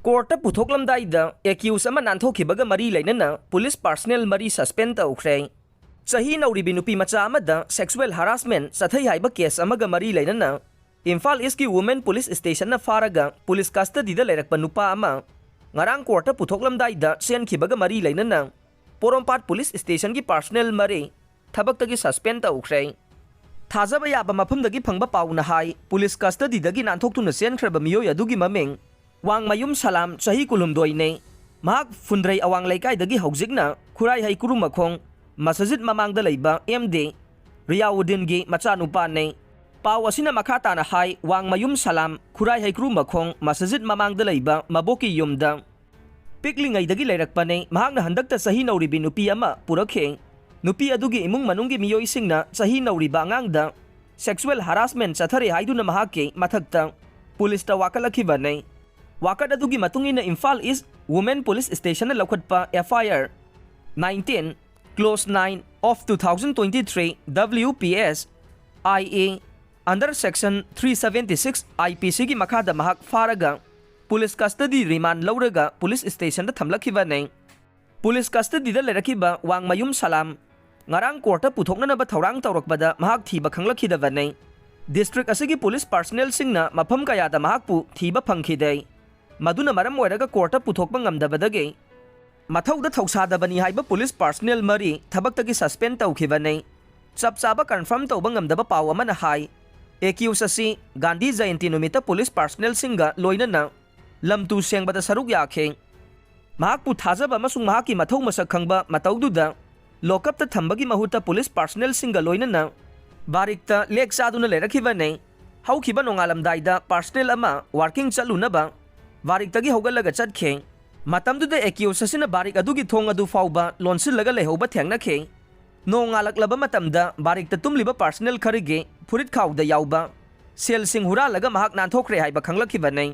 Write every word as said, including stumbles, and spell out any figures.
ꯀꯣꯔꯠꯇ ꯄꯨꯊꯣꯛꯂꯝꯗꯥꯏꯗ ꯑꯦꯀ꯭ꯌꯨꯁ ꯑꯃ ꯅꯥꯟꯊꯣꯛꯈꯤꯕꯒ ꯃꯔꯤ ꯂꯩꯅꯅ ꯄꯨꯂꯤꯁ ꯄꯥꯔꯁꯅꯦꯜ ꯃꯔꯤ ꯁꯁꯄꯦꯟ ꯇꯧꯈ꯭ꯔꯦ꯫ ꯆꯍꯤ ꯅꯧꯔꯤꯕꯤ ꯅꯨꯄꯤ ꯃꯆꯥ ꯑꯃꯗ ꯁꯦꯛꯁꯨꯑꯦꯜ ꯍꯔꯥꯁꯃꯦꯟ ꯆꯠꯊꯩ ꯍꯥꯏꯕ ꯀꯦꯁ ꯑꯃꯒ ꯃꯔꯤ ꯂꯩꯅꯅ ꯏꯝꯐꯥꯜ ꯏꯁꯀꯤ ꯋꯨꯃꯦꯟ ꯄꯨꯂꯤꯁ ꯁ꯭ꯇꯦꯁꯟꯅ ꯐꯥꯔꯒ ꯄꯨꯂꯤꯁ ꯀꯁꯇꯗꯤꯗ ꯂꯩꯔꯛꯄ ꯅꯨꯄꯥ ꯑꯃ ꯉꯔꯥꯡ ꯀꯣꯔꯠꯇ ꯄꯨꯊꯣꯛꯂꯝꯗꯥꯏꯗ ꯆꯦꯟꯈꯤꯕꯒ ꯃꯔꯤ ꯂꯩꯅꯅ ꯄꯣꯔꯣꯝꯄꯥꯠ ꯄꯨꯂꯤꯁ ꯁ꯭ꯇꯦꯁꯟꯒꯤ ꯄꯥꯔꯁꯅꯦꯜ ꯃꯔꯤ ꯊꯕꯛꯇꯒꯤ ꯁꯁꯄꯦꯟ ꯇꯧꯈ꯭ꯔꯦ꯫ ꯊꯥꯖꯕ ꯌꯥꯕ ꯃꯐꯝꯗꯒꯤ ꯐꯪꯕ ꯄꯥꯎꯅ ꯍꯥꯏ, ꯄꯨꯂꯤꯁ ꯀꯁꯇꯗꯤꯗꯒꯤ ꯅꯥꯟꯊꯣꯛꯇꯨꯅ ꯆꯦꯟꯈ꯭ꯔꯕ ꯃꯤꯑꯣꯏ ꯑꯗꯨꯒꯤ ꯃꯃꯤꯡ ꯋꯥꯡꯃꯌꯨꯝ ꯁꯂꯥꯝ, ꯆꯍꯤ ꯀꯨꯟꯍꯨꯝꯗꯣꯏꯅꯤ꯫ ꯃꯍꯥꯛ ꯐꯨꯟꯗ꯭ꯔꯩ ꯑꯋꯥꯡ ꯂꯩꯀꯥꯏꯗꯒꯤ ꯍꯧꯖꯤꯛꯅ ꯈꯨꯔꯥꯏ ꯍꯩꯀ꯭ꯔꯨ ꯃꯈꯣꯡ ꯃꯁꯖꯤꯗ ꯃꯃꯥꯡꯗ ꯂꯩꯕ ꯑꯦꯝ ꯗꯤ ꯔꯤꯌꯥꯎꯗꯤꯟꯒꯤ ꯃꯆꯥꯅꯨꯄꯥꯅꯤ꯫ ꯄꯥꯎ ꯑꯁꯤꯅ ꯃꯈꯥ ꯇꯥꯅ ꯍꯥꯏ, ꯋꯥꯡꯃꯌꯨꯝ ꯁꯂꯥꯝ, ꯈꯨꯔꯥꯏ ꯍꯩꯀ꯭ꯔꯨ ꯃꯈꯣꯡ ꯃꯁꯖꯤꯗ ꯃꯃꯥꯡꯗ ꯂꯩꯕ ꯃꯕꯣꯛꯀꯤ ꯌꯨꯝꯗ ꯄꯤꯛꯂꯤꯉꯩꯗꯒꯤ ꯂꯩꯔꯛꯄꯅꯤ꯫ ꯃꯍꯥꯛꯅ ꯍꯟꯗꯛꯇ ꯆꯍꯤ ꯅꯧꯔꯤꯕꯤ ꯅꯨꯄꯤ ꯑꯃ ꯄꯨꯔꯛꯈꯤ꯫ ꯅꯨꯄꯤ ꯑꯗꯨꯒꯤ ꯏꯃꯨꯡ ꯃꯅꯨꯡꯒꯤ ꯃꯤꯑꯣꯏꯁꯤꯡꯅ ꯆꯍꯤ ꯅꯧꯔꯤꯕ ꯑꯉꯥꯡꯗ ꯁꯦꯛꯁꯨꯑꯦꯜ ꯍꯔꯥꯁꯃꯦꯟ ꯆꯠꯊꯔꯦ ꯍꯥꯏꯗꯨꯅ ꯃꯍꯥꯛꯀꯤ ꯃꯊꯛꯇ ꯄꯨꯂꯤꯁꯇ ꯋꯥꯀꯠꯂꯛꯈꯤꯕꯅꯤ꯫ ꯋꯥꯀꯠ ꯑꯗꯨꯒꯤ ꯃꯇꯨꯡ ꯏꯟꯅ ꯏꯝꯐꯥꯜ ꯏꯁ ꯋꯨꯃꯦꯟ ꯄꯨꯂꯤꯁ ꯁ꯭ꯇꯦꯁꯟꯅ ꯂꯧꯈꯠꯄ F I R nineteen, clause nine of two thousand twenty-three W P S I A under section three seventy-six I P C ꯒꯤ ꯃꯈꯥꯗ ꯃꯍꯥꯛ ꯐꯥꯔꯒ ꯄꯨꯂꯤꯁ ꯀꯁꯇꯗꯤ ꯔꯤꯃꯥꯟ ꯂꯧꯔꯒ ꯄꯨꯂꯤꯁ ꯁ꯭ꯇꯦꯁꯟꯗ ꯊꯝꯂꯛꯈꯤꯕꯅꯤ꯫ ꯄꯨꯂꯤꯁ ꯀꯁꯇꯗꯤꯗ ꯂꯩꯔꯛꯈꯤꯕ ꯋꯥꯡꯃꯌꯨꯝ ꯁꯂꯥꯝ ꯉꯔꯥꯡ ꯀꯣꯔꯠꯇ ꯄꯨꯊꯣꯛꯅꯅꯕ ꯊꯧꯔꯥꯡ ꯇꯧꯔꯛꯄꯗ ꯃꯍꯥꯛ ꯊꯤꯕ ꯈꯪꯂꯛꯈꯤꯗꯕꯅꯤ꯫ ꯗꯤꯁꯇ꯭ꯔꯤꯛ ꯑꯁꯤꯒꯤ ꯄꯨꯂꯤꯁ ꯄꯥꯔꯁꯅꯦꯜꯁꯤꯡꯅ ꯃꯐꯝ ꯀꯌꯥꯗ ꯃꯍꯥꯛꯄꯨ ꯊꯤꯕ ꯐꯪꯈꯤꯗꯦ꯫ ꯃꯗꯨꯅ ꯃꯔꯝ ꯑꯣꯏꯔꯒ ꯀꯣꯔꯠꯇ ꯄꯨꯊꯣꯛꯄ ꯉꯝꯗꯕꯗꯒꯤ ꯃꯊꯧꯗ ꯊꯧꯁꯥꯗꯕꯅꯤ ꯍꯥꯏꯕ ꯄꯨꯂꯤꯁ ꯄꯥꯔꯁꯅꯦꯜ ꯃꯔꯤ ꯊꯕꯛꯇꯒꯤ ꯁꯁꯄꯦꯟ ꯇꯧꯈꯤꯕꯅꯤ꯫ ꯆꯞ ꯆꯥꯕ ꯀꯟꯐꯥꯔꯝ ꯇꯧꯕ ꯉꯝꯗꯕ ꯄꯥꯎ ꯑꯃꯅ ꯍꯥꯏ, ꯑꯦꯀ꯭ꯌꯨꯁ ꯑꯁꯤ ꯒꯥꯟꯙꯤ ꯖꯌꯟꯇꯤ ꯅꯨꯃꯤꯠꯇ ꯄꯨꯂꯤꯁ ꯄꯥꯔꯁꯅꯦꯜꯁꯤꯡꯒ ꯂꯣꯏꯅꯅ ꯂꯝꯇꯨ ꯁꯦꯡꯕꯗ ꯁꯔꯨꯛ ꯌꯥꯈꯤ꯫ ꯃꯍꯥꯛꯄꯨ ꯊꯥꯖꯕ ꯑꯃꯁꯨꯡ ꯃꯍꯥꯛꯀꯤ ꯃꯊꯧ ꯃꯁꯛ ꯈꯪꯕ ꯃꯇꯧꯗꯨꯗ ꯂꯣꯀꯞꯇ ꯊꯝꯕꯒꯤ ꯃꯍꯨꯠꯇ ꯄꯨꯂꯤꯁ ꯄꯥꯔꯁꯅꯦꯜꯁꯤꯡꯒ ꯂꯣꯏꯅꯅ ꯕꯥꯔꯤꯛꯇ ꯂꯦꯛ ꯆꯥꯗꯨꯅ ꯂꯩꯔꯛꯈꯤꯕꯅꯤ꯫ ꯍꯧꯈꯤꯕ ꯅꯣꯡꯉꯥꯜꯂꯝꯗꯥꯏꯗ ꯄꯥꯔꯁꯅꯦꯜ ꯑꯃ ꯋꯥꯔꯀꯤꯡ ꯆꯠꯂꯨꯅꯕ ꯕꯥꯔꯤꯛꯇꯒꯤ ꯍꯧꯒꯠꯂꯒ ꯆꯠꯈꯤ꯫ ꯃꯇꯝꯗꯨꯗ ꯑꯦꯀ꯭ꯌꯨꯁ ꯑꯁꯤꯅ ꯕꯥꯔꯤꯛ ꯑꯗꯨꯒꯤ ꯊꯣꯡ ꯑꯗꯨ ꯐꯥꯎꯕ ꯂꯣꯟꯁꯤꯜꯂꯒ ꯂꯩꯍꯧꯕ ꯊꯦꯡꯅꯈꯤ꯫ ꯅꯣꯡꯉꯥꯜꯂꯛꯂꯕ ꯃꯇꯝꯗ ꯕꯥꯔꯤꯛꯇ ꯇꯨꯝꯂꯤꯕ ꯄꯥꯔꯁꯅꯦꯜ ꯈꯔꯒꯤ ꯐꯨꯔꯤꯠ ꯈꯥꯎꯗ ꯌꯥꯎꯕ ꯁꯦꯜꯁꯤꯡ ꯍꯨꯔꯥꯜꯂꯒ ꯃꯍꯥꯛ ꯅꯥꯟꯊꯣꯛꯈ꯭ꯔꯦ ꯍꯥꯏꯕ ꯈꯪꯂꯛꯈꯤꯕꯅꯤ꯫